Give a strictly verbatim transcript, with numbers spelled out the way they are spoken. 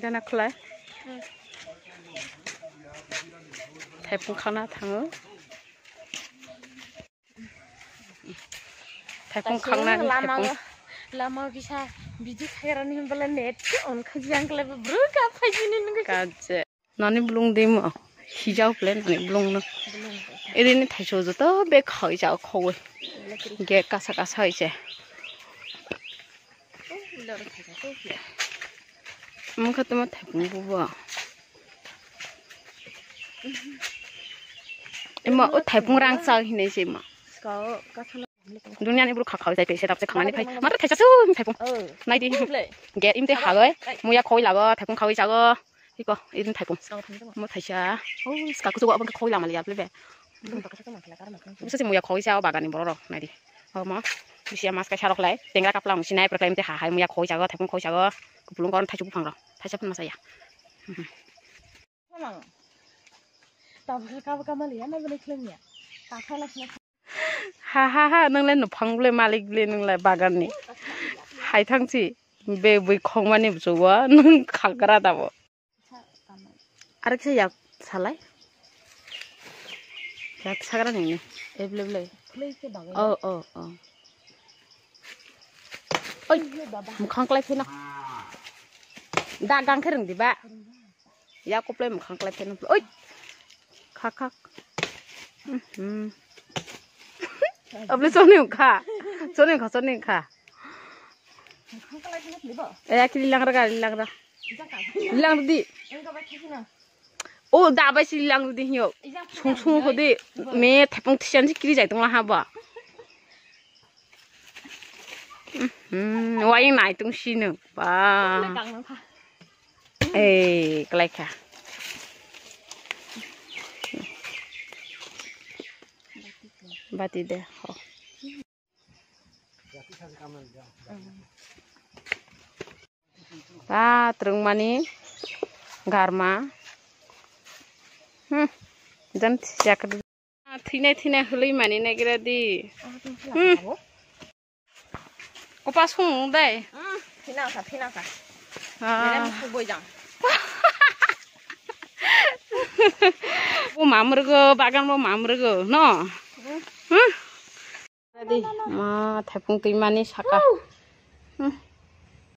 Dana khulai. Thaipung khana thango. Thaipung khangna ni lama thaipung. Lama kisa bidi khairani bala net on khaji ang kala bro ka phai jini nung ka. Kaje. Nani blung dimo. Hijau ple nani blung no. Edini thaiso joto be khoi jao khoi. Ge kasa kasa hoise. Mungkha tuma thaipung bubo. Ema o thaipung rang chak hinai se ma. Duniani buru khak khak jai pese dapse khangani phai. Mata thaisa su thaipung. Nai di. Ge imte hagoi. Muya khoi lago thaipung khoi chago. Iko irin thaipung. Mo thaisa. O ska kusu abang khoi lama liya plebe. Bisa se muya khoi sa bagani borok nai di. Omo bisi mas kaisa rok lai. Tengra kapla musi nai preklai imte ha hai muya khoi chago thaipung khoi chago. Kupulung koron thaisu buphang rok. Thaisa phun masaya. Tabuk kabo kamali ya na bele khleng ya. Kakhala khleng. Ha ha ha, nang le nuphang ble malik ble nang le bagan ni. Hai thang si be bui khong mani buchu wa nang khagra da bo. Ar kisa yak salai. Yak sagra ni ni. Eble ble. Khlei ke bagai. Oh oh oh. Oi, mukhang klai pheno. Da gang khe rwng diba? Ya koplai mukhang klai pheno. Oi. Khak khak. Mhm. Able choni kha. Choni kha, choni kha. Mukhang klai pheno diba? Eh, akili langra ga, langra. Ijang ka. Lang di. Enga ba khisi na. O da bai si lang di hiyo. Sung sung hodi me thepung thisan si kiri jai tong la ha ba. Hmm, wai nai tung si no. Ba. Eh, klai kha. Bati de ho. Ta twrwngmani garma. Hmm. Jan thijak. Thwinai thwinai hwlwi mani nagira di. Hmm. Kopa sung dai. Hmm. Thwinang kha, thwinang kha. Ah. Bere musuk boi jang. Bo mamrwgo, bagan bo mamrwgo, no? Hmm. Hmm. Di, ma, thaipung twimani saka.